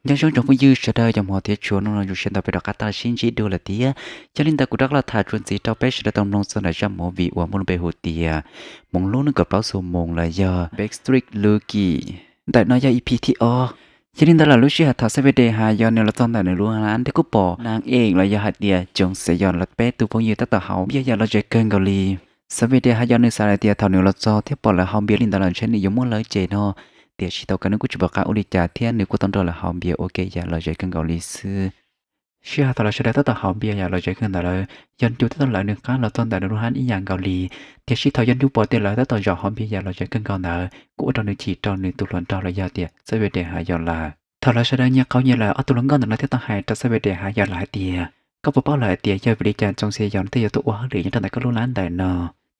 Nyob zoo tsoom phooj ywg sawv daws, cov hmov thiab tshua, hnub no zoo siab ntau peb rov qab tau sib ntsib dua lawm thiab. Yog li ntawd kuv rov qab los tham txuas ntxiv rau peb sawv daws tau mloog txog ntawm zaj movie uas muaj lub npe hu tias Hmoov Hlub nees nkaum plaub xuab moos los yog Backstreet Rookie. Ntawm no yog E P thib ob. Yog li ntawd lawm lub sij hawm thaum Xavier Day Hayon nws los txog ntawm nws lub hab thiab kuj pom nab eej los yog hais tias Jung Se Yeon lawv peb tug phooj ywg tab tom haus npias yam lom zem kawg nkaus li. Xavier Day Hayon nws xav hais tias thaum nws los txog thiab pom lawv haus npias li ntawd los ntshe nws yuav muab lawv cem no, tiam sis thaum kawg nws kuj tsis pom qab ua li cas thiab nws kuj tau nrog lawv haus npias ua ke yam lom zem kawg nkaus li xwb. Sij hawm thaum lawv sawv daws tab tom haus npias yam lom zem kawg ntawd lawm, Yeon Ju tab tom lawv nws qab los txog ntawm nws lub hab ib yam nkaus li. Tiam sis thaum Yeon Ju pom tias lawv tab tom zaum haus npias yam lom zem kawg nkaus ntawd kuj ua rau nws chim rau nws tus hluas nraug los yog tias Xavier Day Hayon lawm. Thaum lawv sawv daws nyias qau nyias lawm, ob tug hluas nkauj ntawm no thiaj tau hais rau Xavier Day Hayon lawm hais tias, koj puas paub lawm hais tias yog vim li cas Jung Se Yeon thiaj yuav tuaj ua hauj lwm nyob rau ntawm koj lub lab ntawm no?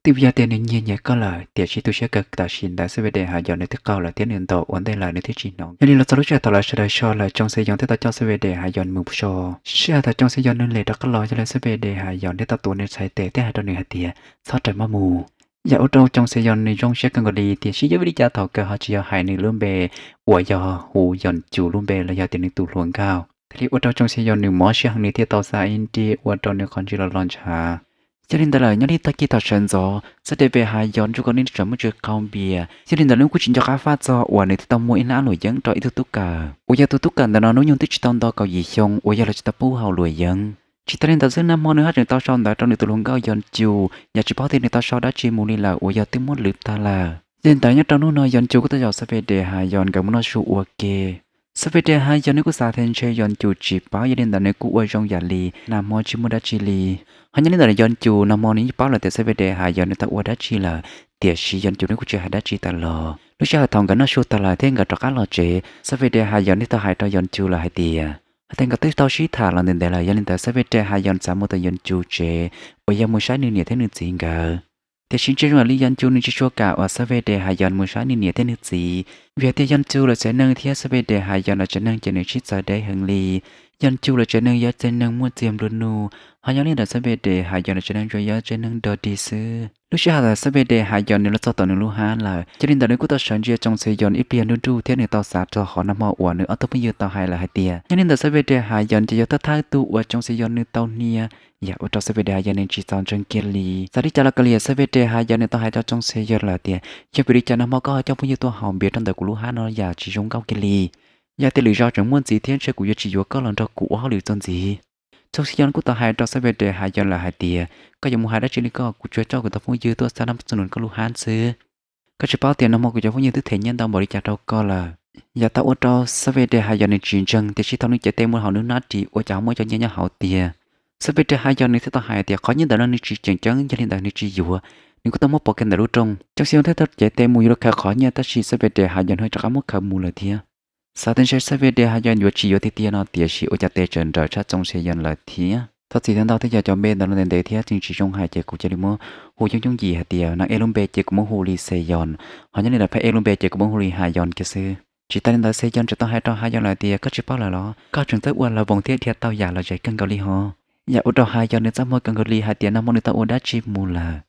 Twb vim yog tias nws nyiag nyiag koj lawm, tiam sis tu siab kawg tam sim ntawd Xavier Day Hayon nws twb qaug lawm thiab nws ntaus ua ntej lawm nws thiaj tsis hnov. Yog li los txog lub sij hawm thaum lawv sawv daws so lawm, Jung Se Yeon thiaj tau coj Xavier Day Hayon mus so. Sij hawm thaum Jung Se Yeon nws lem rov qab los, yog li Xavier Day Hayon thiaj tau tuav nws txhais tes thiab hais rau nws hais tias, txhob rawm maj mus. Yam ua rau Jung Se Yeon nws zoo siab kawg nkaus li, tiam sis yog vim li cas thaum kawg ho tsis yog hais nws lub npe uas yog hu Yeon Ju lub npe los yog tias nws tus hluas nkauj. Thiaj li ua rau Jung Se Yeon nws mob siab heev, nws thiaj tau xa ib nrig ua rau nws qhov ntswg los los ntshav. Yog li ntawd lawm nyob li tag kis thaum sawv ntxov Xavier Day Hayon nws kuj tseem muaj tswv qaug npias. Yog li ntawd nws kuj tsis nco qab faj txog uas nws twb tau muag ib hnab luam yeeb rau ib tug tub kawm uas yog tus tub kawm ntawm no hnub nyoog twb tsis tau nto kaum yim xyoo uas yog lawv tsis tau pub haus luam yeeb. Tsis tas li ntawd xwb, nag hmo nws haj tseem tau sau ntawv rau nws tus hluas nkauj Yeon Ju, yam tsis paub tias nws tau sau dab tsi mus li lawm uas yog twb muab lwm tag lawm. Yog li ntawd nyob rau hnub no Yeon Ju kuj tau yaum Xavier Day Hayon nkawd mus noj su ua ke. Xavier Day Hayon nws kuj xav tias ntshe Yeon Ju tsis paub, yog li ntawd nws kuj ua zoo yam li nag hmo tsis muaj dab tsi li. Ho nyob li ntawd Yeon Ju nag hmo nws yeej paub lawm tias Xavier Day Hayon nws tau ua dab tsi lawm, tiam sis Yeon Ju nws kuj tsis hais dab tsi tas los. Lub sij hawm thaum nkawd noj su tas lawm thiab nkawd rov qab los tsev, Xavier Day Hayon nws tau hais rau Yeon Ju lawm hais tias, hais tias nkawd twb tau sib tham los ntev ntev lawm, yog li ntawd Xavier Day Hayon xav mus tom Yeon Ju tsev uas yog mus saib nws niam thiab nws txiv nkawd. Tiam sis ntsia zoo li Yeon Ju nws tsis tshua kam uas Xavier Day Hayon mus saib nws niam thiab nws txiv, vim hais tias Yeon Ju lawv tsev neeg thiab Xavier Day Hayon lawv tsev neeg ces nws sib txawv deb heev li. Yeon Ju lawv tsev neeg yog tsev neeg muaj txiag nplua nuj, ho nyob li ntawd Xavier Day Hayon lawv tsev neeg tsuas yog tsev neeg dog dig xwb. Lub sij hawm Xavier Day Hayon nws los txog tom nws lub hab lawm, yog li ntawd nws kuj tau sawv ntsia Jung Se Yeon ib pliag nruj nruj thiab nws tau xav txog qhov nag hmo uas nws ob tug phooj ywg tau hais lawm hais tias, yog li ntawd Xavier Day Hayon ces yog thawj thawj tug uas Jung Se Yeon nws tau hnia. Yam ua rau Xavier Day Hayon nws tsis txaus ntseeg kiag li. Txawm li cas los kav liam Xavier Day Hayon nws tau hais rau Jung Se Yeon lawm tias, yog vim li cas nag hmo koj ho coj phooj ywg tuaj haus npias rau ntawm kuv lub hab no yam tsis zoo nkauj kiag li. Yog tias lwm zaus tseem muaj ntxiv thiab ntshe kuv yuav tsis yuav koj los nrog kuv ua hauj lwm txuas ntxiv. Jung Se Yeon kuj tau hais rau Xavier Day Hayon lawm hais tias, koj yuav mus hais dab tsi li koj, kuv tsuas coj kuv tus phooj ywg tuaj xa nab txog nws koj lub hab xwb. Koj tsis paub tias nag hmo kuv cov phooj ywg twb them nyiaj ntau npaum li cas rau koj lawm. Yam tau ua rau Xavier Day Hayon nws tsis ntseeg, tiam sis thaum nws cev tes mus hauv nws hnab ris ua cas ho muaj cov nyiaj nyob hauv tiag. Xavier Day Hayon nws thiaj tau hais tias qhov nyiaj ntawm no nws tsis tseem ceeb, yog li ntawd nws tsis yuav, nws kuj tau muab pov kiag ntawm lub rooj. Jung Se Yeon thiaj tau cev tes mus yuav los khaws qhov nyiaj, tab sis Xavier Day Hayon nws rov qab muab khaws mus lawm thiab. Xav tias ntshe Xavier Day Hayon yuav tsis yuav tiag tiag no, tiam sis ua cas tes tseem nrawm tshaj Jung Se Yeon lawm thiab. Thov txim ntau ntau thiab yog cov npe ntawm no ntev ntev thiab tseem tsis zoo hais ces kuv cia li muab hu yooj yooj yim hais tias nab ej lub npe ces kuv muab hu li Se Yeon, ho nyob li ntawd phab ej lub npe ces kuv muab hu li Hayon kiag xwb. Tsis tas li ntawd Se Yeon tseem tau hais rau Hayon lawm tias koj tsis paub lawm los koj tseem txawj ua lawv voos thiab dhia tau yam lom zem kawg nkaus li ho. Yam ua rau Hayon nws txaj muag kawg nkaus li hais tias nag hmo nws tau ua dab tsi mus lawm.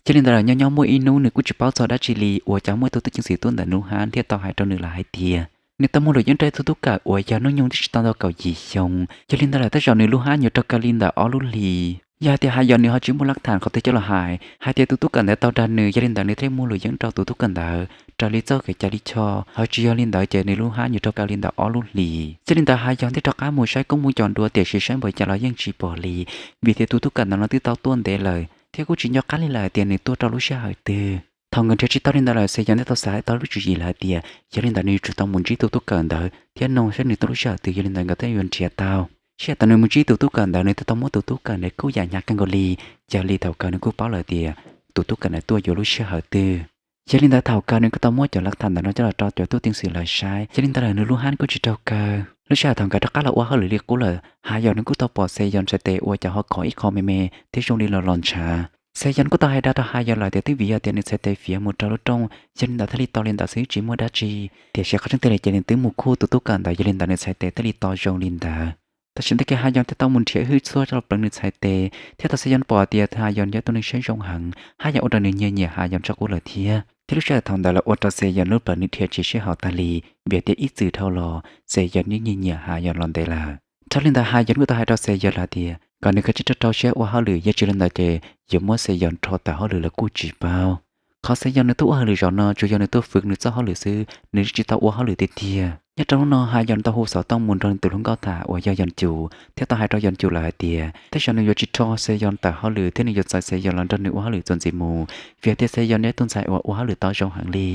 Yog li ntawd lawm nyob nyob muaj ib hnub nws kuj tsis paub txog dab tsi li uas cas muaj ib tug tub ceev xwm tuaj ntawm nws lub hab thiaj tau hais rau nws lawm hais tias nws tau muag luam yeeb rau ib tug tub kawm uas yog hnub nyoog twb tsis tau ntau kaum yim xyoo. Yog li ntawd lawm tej zaum nws lub hab yuav raug kaw li ntawm ob lub hlis. Yog hais tias Hayon nws ho tsis muaj lab tham qhov twg coj los hais hais tias tus tub kawm ntawd tau dag nws, yog li ntawd nws thiaj muag luam yeeb rau tus tub kawm ntawd raws li txoj kev cai li choj, ho tsis yog li ntawd ces nws lub hab yuav raug kaw li ntawm ob lub hlis. Yog li ntawd Hayon thiaj rov qab mus saib koob mus cos dua, tiam sis saib npaum cas los yeej tsis pom li, vim tias tus tub kawm ntawd no twb tau tuaj ntev lawm thiab kuj tsis nco qab li lawm tias nws tuaj rau lub sij hawm twg. Thaum nkawd nrhiav tsis tau li ntawd lawm, Se Yeon thiaj tau xav tau lub tswv yim lawm hais tias yog li ntawd nws yuav tsum tau mus ntsib tus tub kawm ntawd thiab noog saib nws tuaj lub sij hawm twg, yog li ntawd nkawd thiaj yuav nrhiav tau. Sij hawm thaum nws mus ntsib tus tub kawm ntawd nws thiaj tau muab tus tub kawm ntawd kuj yam hnyav kawg nkaus li. Yog li thaum kawg nws kuj paub lawm tias tus tub kawm ntawd tuaj yuav lub sij hawm twg. Yog li ntawd thaum kawg nws kuj tau muab cov lab tham ntawm no coj los rau cov tub ceev xwm lawv saib, yog li ntawd lawm nws lub hab kuj tsis raug kaw. Lub sij hawm thaum nkawd rov qab los ua hauj lwm li qub lawm, Hayon nws kuj tau pom Se Yeon txhais tes ua cas ho khov ib qho me me thiab zoo li los los ntshav. Se Yeon kuj tau hais dag rau Hayon lawm tias twb vim yog tias nws txhais tes fiav mus rau lub rooj, yog li ntawd thiaj li to li ntawd xwb tsis muaj dab tsi. Tiam sis qhov tseeb tiag li ces nws twb mus khuj tus tub kawm ntawd, yog li ntawd nws txhais tes thiaj li to zoo li ntawd. Tam sim ntawd ces Hayon thiaj tau mus nrhiav hwj txhua coj los pleev nws txhais tes, thiab thaum Se Yeon pom tias Hayon yog tus neeg siab zoo heev, haj yam ua rau nws nyiam nyiam Hayon tshaj qub lawm thiab. Thiab lub sij hawm thaum ntawd los ua rau Xes Yos lub plawv nws dhia tsis sib haum tag li, vim tias ib txwm dhau los Xes Yos yeej nyiam nyiam Has Yos los ntev lawm. Dhau li ntawd Has Yos nws kuj tau hais rau Xes Yos lawm tias kom nws kav tsij rau rau siab ua hauj lwm, yog tsis li ntawd ces yuav muab Xes Yos rho tawm hauj lwm los kuj tsis paub. Qhov Xes Yos nws tuaj ua hauj lwm zaum no tsuas yog nws tuaj fwv nws txoj hauj lwm xwb, nws tsis tau ua hauj lwm tiag tiag. Nyob rau hnub no Has Yos nws tau hu xov tooj mus nrog nws tus hluas nkauj tham uas yog Yos Cum, thiab tau hais rau Yos Cum lawm hais tias tej zaum nws yuav tsis rho Xes Yos tawm hauj lwm thiab nws yuav txais Xes Yos los nrog nws ua hauj lwm txuas ntxiv mus, vim tias Xes Yos nws yog tus ntxhais uas ua hauj lwm tau zoo heev li.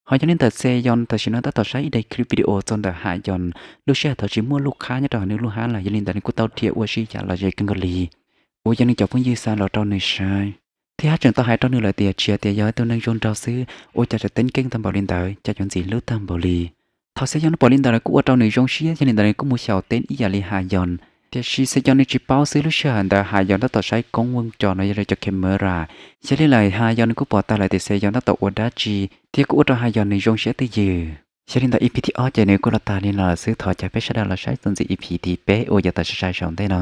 Ho yog li ntawd Xes Yos tam sim no tab tom saib ib daim clip video txog ntawm Has Yos lub sij hawm thaum tsis muaj lub qhab nyob rau hauv nws lub hab lawm, yog li ntawd nws kuj tau dhia ua sib yam los ze kawg nkaus li, uas yog nws cov phooj ywg xa los rau nws saib. Thiab Has Yos tseem tau hais rau nws lawm tias tsis hais tias yog ib tug neeg zoo nraug xwb, ua cas tseem teeb keej tag npaum li ntawd, cas yuav ntxim hlub tag npaum li. Thaum Xes Yos nws pom li ntawd lawm kuj ua rau nws zoo siab, yog li ntawd nws kuj mus xyaum teb ib yam li Has Yos. Tiam sis Xes Yos nws tsis paub xwb, lub sij hawm ntawd Has Yos tab tom saib koob vooj cos no yog cov camera. Yog li lawm Has Yos nws kuj pom tag lawm tias Xes Yos tab tom ua dab tsi, thiab kuj ua rau Has Yos nws zoo siab twj ywm. Yog li ntawd E P thib ob ces nws kuj los tag li no lawm xwb, thov caw peb sawv daws los saib txuas ntxiv E P thib peb uas yuav tawm sai sai saum ntej no.